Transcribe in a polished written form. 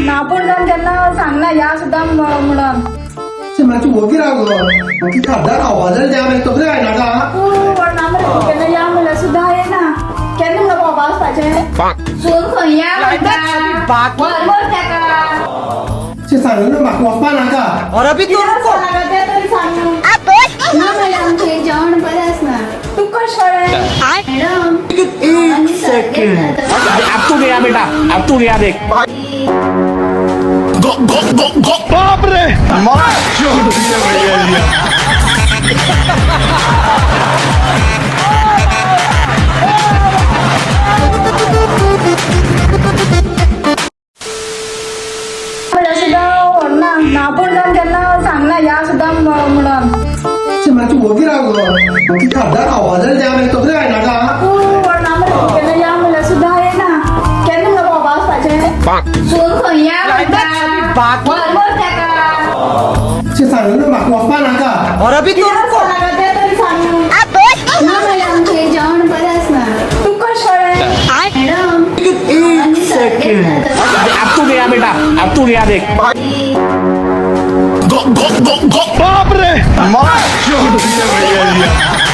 ना पूण जावन केन्ना सांगना या सुद्दां म्हणून. मातशी वगी राव गो, म्हाका खाद्दार खावपा जाल्यार जाम येता, तकली घालनाका. तूं व्हडना मरे, केन्ना या म्हणल्यार सुद्दां येना. केन्ना म्हणून भोंवपा वचपाचें? सून खंय या म्हणटा? व्हर मर तेका. सांगून म्हाका वचपा नाका. और अभी तो कित्याक रुको. वचपा नाका तें तरी सांग. ना मॅडम, थंय जेवण बरें आसना. तुका कशें कळ्ळें? मॅडम, एक सेकंड. अब तू गया बेटा, अब तू गया देख. बाप रे, मार छोड़ दिया भैया. म्हणल्यार सुद्दां व्हडना ना पूण जावन केन्ना सांगना या सुद्दां म्हणून. मातशी वगी राव गो, म्हाका खाद्दार खावपा जाल्यार जाम येता, तकली घालनाका. तूं व्हडना मरे, केन्ना या म्हणल्यार सुद्दां येना. केन्ना म्हणून भोंवपा वचपाचें? सून खंय या म्हणटा? व्हर मर तेका. सांगून म्हाका वचपा नाका. और अभी तो कित्याक रुको. वचपा नाका तें तरी सांग. ना मॅडम, थंय जेवण बरें आसना. तुका कशें कळ्ळें? मॅडम, एक सेकंड. अब तू गया बेटा, अब तू गया देख. बाप रे, मार छोड़ दिया भैया.